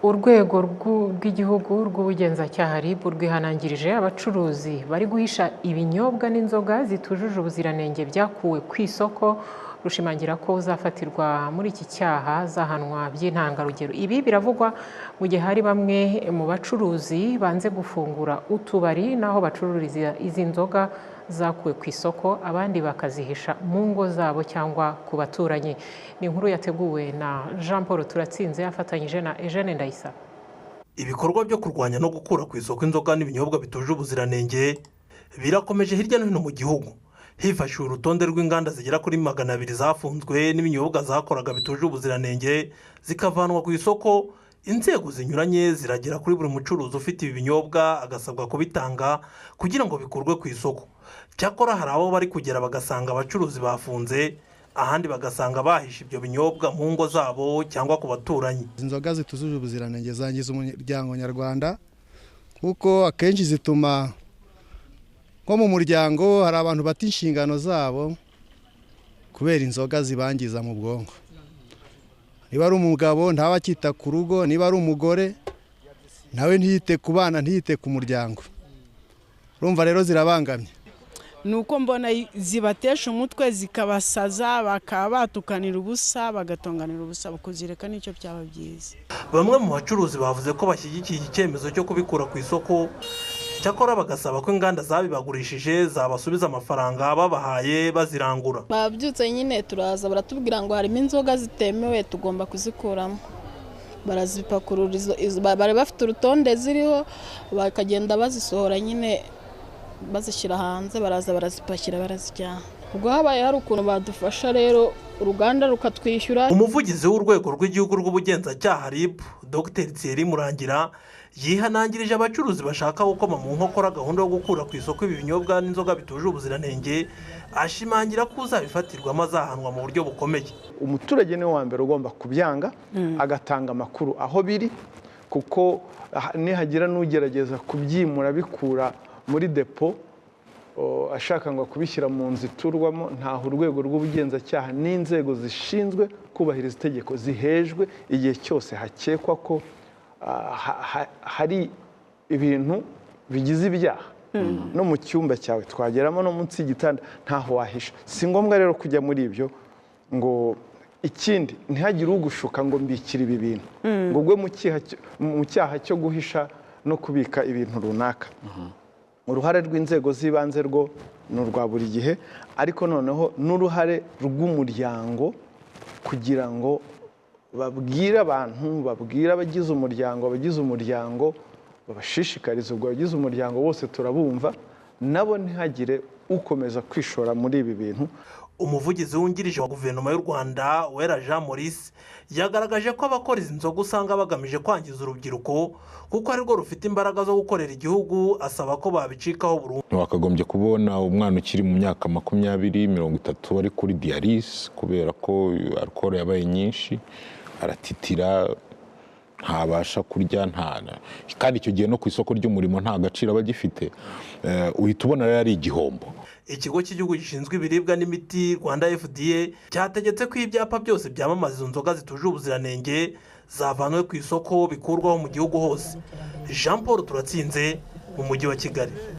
Urwego rw'Igihugu rw'Ubugenzacyaha RIB rwihanangirije abacuruzi bari guhisha ibinyobwa n'inzoga zitujuje ubuziranenge byakuwe ku isoko, rushimangira ko uzafatirwa muri iki cyaha azahanwa by'intangarugero. Ibi biravugwa mu gihe hari bamwe mu bacuruzi banze gufungura utubari n'aho bacururiza izi nzoga zakuwe ku isoko, abandi bakazihisha mu ngo zabo cyangwa ku baturanyi. Ni inkuru yateguwe na Jean Paul Turatsinze afatanyije na Eugene Ndayisaba. Ibikorwa byo kurwanya no gukura ku isoko inzoga n'ibinyobwa bituje ubuziranenge birakomeje hirya no hino mu gihugu. Hifashishijwe urutonde rw'inganda zigera kuri 200 zafunzwe n'ibinyobwa zakoraga bituje ubuziranenge zikavanwa ku isoko. Inzego zinyuranye ziragera kuri buri mucuruzi ufite ibi binyobwa agasabwa kubitanga kugira ngo bikurwe ku isoko. Cyakora hari abo bari kugera bagasanga abacuruzi bafunze, ahandi bagasanga bahishe ibyo binyobwa mu ngo zabo cyangwa ku baturanyi. Inzoga zitujuje ubuziranenge zangiza umuryango nyarwanda, kuko akenshi zituma nko mu muryango hari abantu bata inshingano zabo kubera inzoga zibangiza mu bwonko. Niba ari umugabo ntaba akita ku rugo, niba ari umugore nawe ntiyite ku bana, ntiyite ku muryango. Urumva rero zirabangamye. Nuko mbona zibatesha umutwe, zikabasaza, bakaba batukanira ubusa, bagatonganira ubusa, kuzireka nicyo byaba byiza. Bamwe mu bacuruzi bavuze ko bashyigikiye iki cyemezo cyo kubikura ku isoko, cyakora bagasaba ko inganda zabibagurishije zabasubiza amafaranga babahaye bazirangura. Babyutse nyine turaza baratubwira ngo harimo inzoga zitemewe tugomba kuzikuramo, barazipakurura, bari bafite urutonde ziriho, bakagenda bazisohora nyine bazishyira hanze, baraza barazipakira barazijyana. Ubwo habaye hari ukuntu badufasha rero uruganda rukatwishyura. Umuvugizi w'urwego rw'igihugu rw'ubugenzacyaha RIB, Dr Thierry Murangira, yihanangirije abacuruzi bashaka gukoma mu nkokora gahunda yo gukura ku isoko ibi binyobwa n'inzoga bituje ubuziranenge, ashimangira ko uzabifatirwamo azahanwa mu buryo bukomeye. Umuturage niwe wa mbere ugomba kubyanga, agatanga amakuru aho biri, kuko nihagira n'ugerageza kubyimura bikura muri depo ashaka ngo kubishyira mu nzu iturwamo, ntaho urwego rw'ubugenzacyaha n'inzego zishinzwe kubahiriza itegeko zihejwe igihe cyose hakekwa ko hari ibintu bigize ibyaha. No mu cyumba cyawe twageramo, no munsi y'igitanda ntaho wahisha. Si ngombwa rero kujya muri ibyo ngo ikindi ntihagire ugushuka ngo mbikire ibi bintu, ngo ugwe mu cyaha cyo guhisha no kubika ibintu runaka. Uruhare rw'inzego z'ibanze rwo ni urwa buri gihe, ariko noneho n'uruhare rw'umuryango kugira ngo babwire abantu, babwire abagize umuryango, babashishikarize. Ubwo abagize umuryango bose turabumva, nabo ntihagire ukomeza kwishora muri ibi bintu. Umuvugizi wungirije wa guverinoma y'u Rwanda Uwera Jean Maurice yagaragaje ko abakora izi nzoga usanga bagamije kwangiza urubyiruko, kuko arirwo rufite imbaraga zo gukorera igihugu, asaba ko babicikaho burundu. Wakagombye kubona umwana ukiri mu myaka 20, 30 ari kuri dialyse kubera ko alcohol yabaye nyinshi, aratitira, ntabasha kurya, kandi icyo gihe no ku isoko ry'umurimo nta gaciro aba agifite, uhita ubona rero ari igihombo. Ikigo cy'igihugu gishinzwe ibiribwa n'imiti Rwanda FDA cyategetse ko ibyapa byose byamamaza izo nzoga zituje ubuziranenge zavanwe ku isoko bikurwaho mu gihugu hose. Jean Paul Turatsinze mu mujyi wa Kigali.